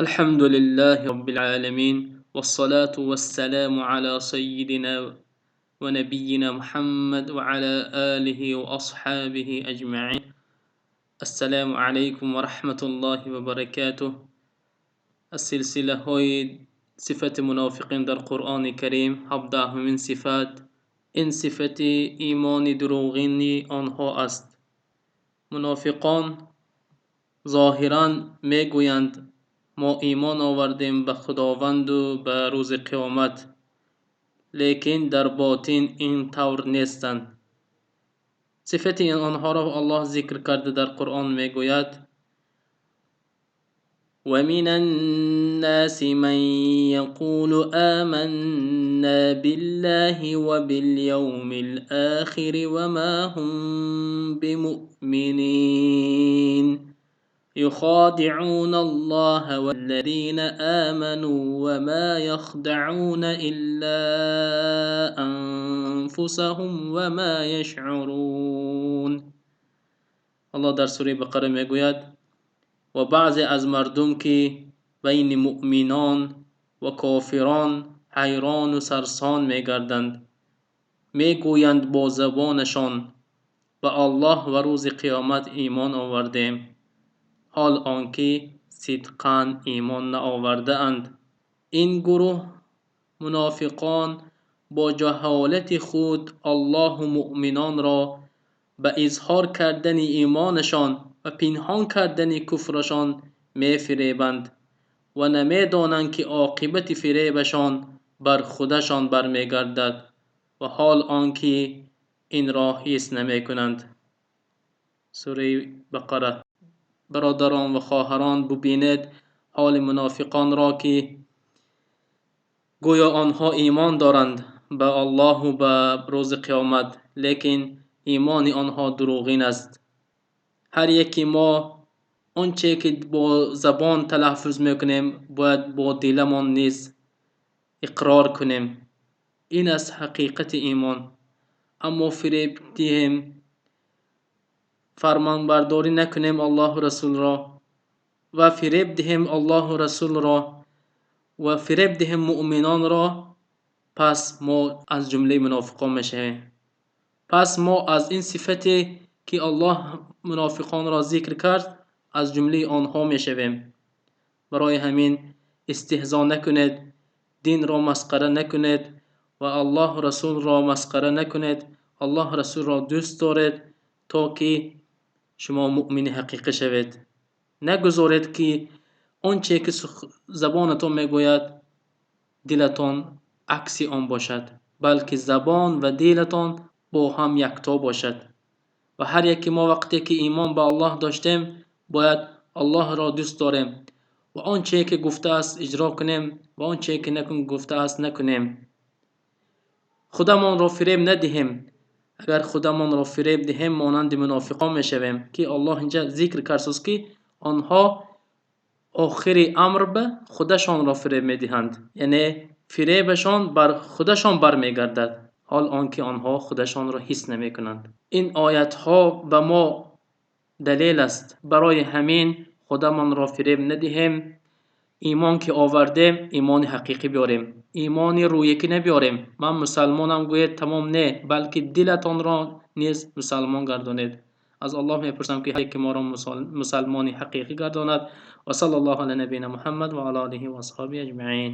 الحمد لله رب العالمين، والصلاة والسلام على سيدنا ونبينا محمد وعلى آله وأصحابه أجمعين. السلام عليكم ورحمة الله وبركاته. Аз силсилаҳои сифати мунофиқин дар Қуръони Карим 17-умин сифат, ин сифати имони дурӯғини онҳо аст. Мунофиқон зоҳиран мегӯянд: мо имон овардем ба Худованду ба рӯзи қиёмат, лекин дар ботин ин тавр нестанд. Сифати онҳоро Аллоҳ зикр карда дар Қуръон мегӯяд: ومن الناس من يقول آمنا بالله وباليوم الآخر وما هم بمؤمنين، يخادعون الله والذين آمنوا وما يخدعون إلا أنفسهم وما يشعرون. Аллоҳ дар сураи Бақара мегӯяд: ва баъзе аз мардум, ки байни муъминон ва кофирон ҳайрону сарсон мегарданд, мегӯянд бо забонашон: ба Аллоҳ ва рӯзи қиёмат имон овардем, ҳол он ки сидқан имон наовардаанд. Ин гурӯҳ мунофиқон бо ҷаҳолати худ Аллоҳу муъминонро ба изҳор кардани имонашон ва пинҳон кардани куфрашон мефиребанд ва намедонанд, ки оқибати фиребашон бар худашон бармегардад, ва ҳол он ки инро ҳис намекунанд. Сураи Бақара. Бародарон ва хоҳарон, бубинед ҳоли мунофиқонро, ки гӯё онҳо имон доранд ба Аллоҳу ба рӯзи қиёмат, лекин имони онҳо дурӯғин аст. Ҳар яке мо он че ки бо забон талаффуз мекунем, бояд бо диламон низ иқрор кунем. Ин аст ҳақиқати имон. Аммо фиреб диҳем, фармонбардорӣ накунем Аллоҳу Расулро ва фиреб диҳем Аллоҳу Расулро ва фиреб диҳем муъминонро, пас мо аз ҷумлаи мунофиқон мешавем. Пас мо аз ин сифате ки Аллоҳ мунофиқонро зикр кард, аз ҷумлаи онҳо мешавем. Барои ҳамин истиҳзо накунед, динро масхара накунед ва Аллоҳу Расулро масхара накунед. Аллоҳ Расулро дӯст доред, то ки шумо муъмини ҳақиқӣ шавед. Нагузоред, ки он че ки забонатон мегӯяд, дилатон акси он бошад, балки забон ва дилатон бо ҳам якто бошад. Ва ҳар яке мо вақте ки имон ба Аллоҳ доштем, бояд Аллоҳро дӯст дорем ва он че ки гуфтааст, иҷро кунем ва он че ки накун гуфтааст, накунем. Худамонро фиреб надиҳем. Агар худамонро фиреб диҳем, монанди мунофиқон мешавем, ки Аллоҳ инҷа зикр кардааст, ки онҳо охири амр ба худашонро фиреб медиҳанд, яъне фиребашон бар худашон бармегардад, ҳол он ки онҳо худашонро ҳис намекунанд. Ин оятҳо ба мо далел аст. Барои ҳамин худамонро фиреб надиҳем. Имон ки овардем, имони ҳақиқӣ биёрем, имони рӯякӣ набиёрем. Ман мусалмонам гӯед, тамом не, балки дилатонро низ мусалмон гардонед. Аз Аллоҳ мепурсам, ки ҳар яке моро мусалмони ҳақиқӣ гардонад. Ва саллаллоҳу ала набийина Муҳаммад ва ала олиҳи ва асҳобиҳи аҷмаин.